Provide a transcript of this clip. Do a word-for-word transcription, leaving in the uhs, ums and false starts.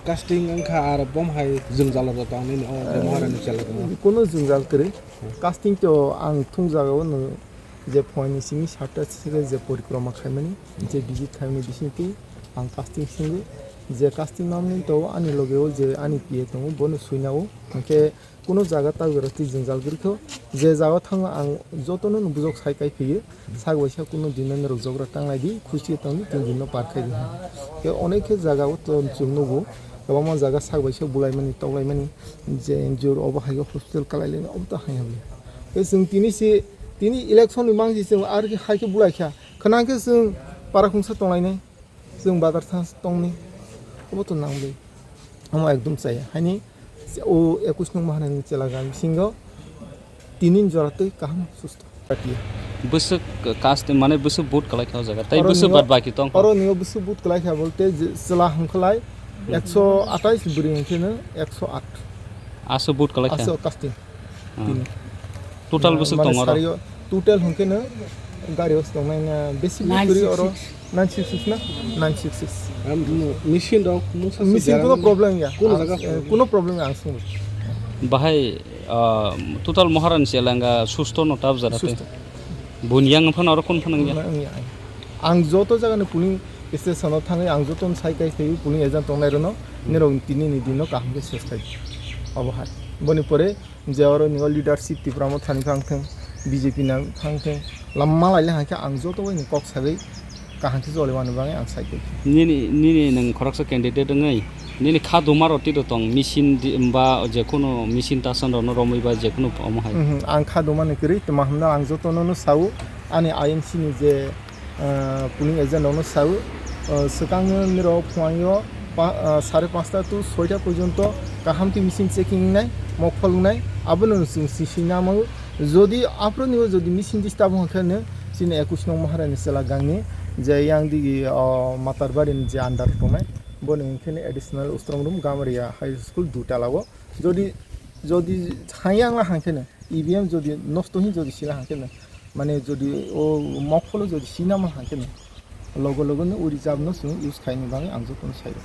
Casting wngkha ar bom hai jwngjal rok tong nini o Maharani chela rok. Kuno jwngjal kwrwi. Casting to ang thung jagao no je phoini simi satta sike je porikroma khaimani, je visit khaimani bisingtwi ang casting singo. Je casting mamni to ani logeo je ani P A tongo bono suinao. Hwnkhe kuno jaga ta berok twi jwngjal gurikho. Je jaga thango ang jotono no bujok sai kai phiyo. Sak bai sak kuno din no norok jogra tanglai di, khusi tong di, tin din no par khai di. Ke onek khe jaga o to chwng nugo, kwbangma jaga sak bai sak bulai mani, toklai mani, je N G O obo hai hospital kalai lai obo to hai hamya. Ke chwng tini se, tini election ni mang si chwng ar hai khe bulai kha. Khwnang khe chwng para khungsa tonglai nai, chwng badar thang tong ni, obo to nang bai. Omo ekdom chaya. Haini o ekush nung Maharani chela gang bisingo tinin jora twi kaham susto. Bwswk cast mane bwswk vote kalai kha o jaga. Tai oro bwswk nio, bad baki tong kha. Oro nio bwswk vote kalai kha bolte je chela hwnkhlai ekso atais bwrwi hwnkhe no ekso at. Aso vote kalai kha. Aso casting. Hmm. Tini. Total bwswk mane tongo oro? Sario total hwnkhe no gari o tongnai na besi bwrwi oro nine six six na? Nine six six. Am, mo-, machine rok mungsa se machine kuno problem ya. Kuno jaga problem ya, ang sung. Bahai, ah, total Maharani se langa susto no tab jara te. Susto. Bunyang phano oro kun phano ya? Ang joto jaga ni puni station o thangwi ang joto sai kai phaio puni agent tongnai rano nirok tini ni dino kaham khe ses khai. Obo hai. Boni pore je oro ni leadership Tipra Motha ni phang thung, B J P ni phang thung, lamma laile hangkhe ang joto bai ni kok sagwi kaham khe jole mani bagwi ang sai khe. Nini, nini nwng khoroksa candidate wngwi nini kha duma roti do tong machine di, ba je kunu machine tasan rok no romwi ba je kunu omo hai. Mhm, ang kha duma ni kwrwi tuma hwnna ang joto no no sao ani I M C ni je ah, polling agent rokno sao, ah, swkang nirok phuaio pa-, ah, sare panchta to soita porjonto kaham khe machine checking wngnai, mokphol wngnai, abono chwng sisi namago. Jodi aphuru nibo jodi machine disturb wngkha khe no chini ekush nong Maharani chela gangni je yang digi, ah, Matarbari ni je under tongnai, boni hwnkhe no additional Ostrom room Gamaria High School dutala o. Jodi, jodi thangya wngla hangkhe no, E V M jodi nosto hin jodi sila hangkhe no, mane jodi o mokpholo jodi sina man hangkhe no, logo logo no o reserve no chwng use khaini bagwi ang jotono saio.